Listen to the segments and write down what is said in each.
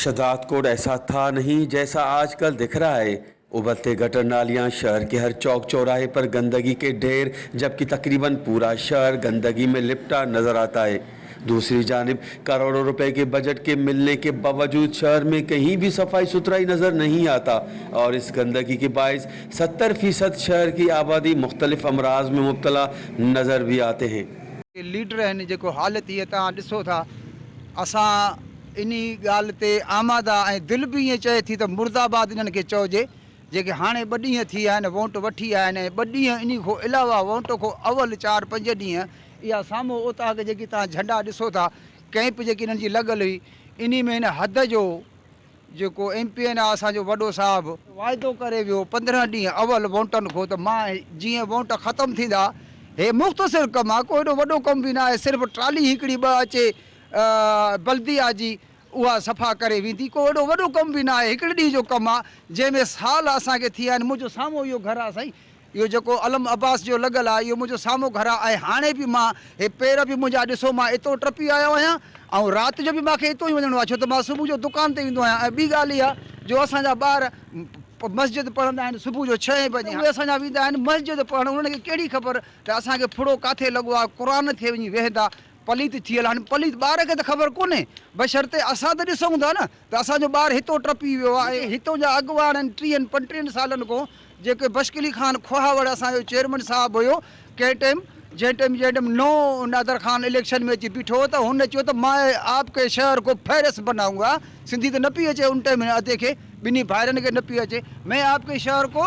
शहदादकोट ऐसा था नहीं जैसा आजकल दिख रहा है। उबलते गटर नालियां, शहर के हर चौक चौराहे पर गंदगी के ढेर, जबकि तकरीबन पूरा शहर गंदगी में लिपटा नजर आता है। दूसरी जानिब करोड़ों रुपए के बजट के मिलने के बावजूद शहर में कहीं भी सफाई सुथराई नज़र नहीं आता और इस गंदगी के बायस 70% शहर की आबादी मुख्तलिफ अमराज में मुब्तला नज़र भी आते हैं। लीडर आहिनि जेको हालत हीअ तव्हां ॾिसो था, असां इन्ही ॻाल्हि ते आमादा ऐं दिलि बि ईअं चए थी त मुर्दाबाद इन्हनि खे चइजे जेके हाणे ॿ ॾींहं थी विया आहिनि वोट वठी आया आहिनि ऐं ॿ ॾींहं इन्ही खां अलावा वोट खां अवल 4-5 ॾींहं इहा साम्हूं औताक जेकी तव्हां झंडा ॾिसो था कैंप जेकी इन्हनि जी लॻल हुई इन्ही में हिन हद जो जेको एम पी एन आहे असांजो वॾो साहिबु वाइदो करे वियो 15 ॾींहं अवल वोटनि खां त मां जीअं वोट ख़तमु थींदा हे मुख़्तसिर कमु आहे, को एॾो वॾो कमु बि न आहे, सिर्फ़ु ट्राली हिकिड़ी ॿ अचे बल्दिया जी उहा सफ़ा करे वेंदी, को एॾो वॾो कमु बि न आहे, हिकिड़े ॾींहं जो कमु आहे जंहिंमें साल असांखे थी विया आहिनि। मुंहिंजो साम्हूं इहो घर आहे साईं, इहो जेको अलम अब्बास जो लॻल आहे इहो मुंहिंजो साम्हूं घर आहे ऐं हाणे बि मां हे पेर बि मुंहिंजा ॾिसो मां एतिरो टपी आयो आहियां ऐं राति जो बि मूंखे हितो ई वञिणो आहे, छो त मां सुबुह जो दुकान ते वेंदो आहियां। ऐं ॿी ॻाल्हि इहा जो असांजा ॿार मस्जिद पढ़ंदा आहिनि सुबुह जो 6 बजे, उहे असांजा वेंदा आहिनि मस्जिद पढ़ण, उन्हनि खे कहिड़ी ख़बर त असांखे फुड़ो किथे लॻो आहे, क़ुर ते वञी वेहंदा पलीत थी वियल। हाणे पलीत ॿार खे त ख़बर कोन्हे, बशर्ते असां त ॾिसूं था न त असांजो ॿार हितो टपी वियो आहे। ऐं हितां जा अॻुवाण आहिनि 30-35 सालनि खां, जेके बशकली ख़ान खुहावड़ असांजो चेयरमैन साहिबु हुयो कंहिं टाइम, जंहिं टाइम नो नादर ख़ान इलेक्शन में अची बीठो त हुन चयो त मां आपके शहर को फेरिस बनाऊंगा। सिंधी त न पई अचे उन टाइम अदे खे, ॿिन्ही भाइरनि खे न पई अचे, मैं आपके शहर को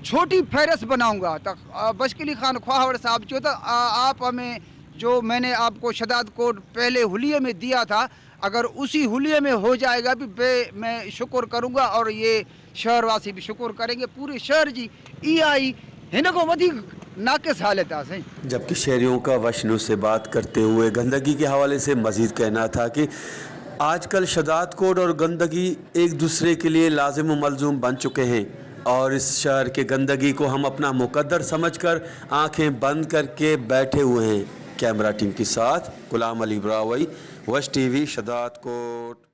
छोटी फेरिस बनाऊंगा। त बशकली ख़ान खुहावड़ साहब चयो त आप हमें जो मैंने आपको शहदादकोट पहले हुलिये में दिया था, अगर उसी हुलिये में हो जाएगा भी बे मैं शुक्र करूँगा और ये शहरवासी भी शुक्र करेंगे। पूरे शहर जी इहा ई हिन खां वधीक नाक़िस हालत आहे साईं। जबकि शहरियों का वश न्यूज़ से बात करते हुए गंदगी के हवाले से मज़ीद कहना था कि आजकल शहदादकोट और गंदगी एक दूसरे के लिए लाजिम मलजूम बन चुके हैं और इस शहर के गंदगी को हम अपना मुकद्दर समझकर आंखें बंद करके बैठे हुए हैं। कैमरा टीम के साथ गुलाम अली ब्रावई, वश टीवी, शहदादकोट।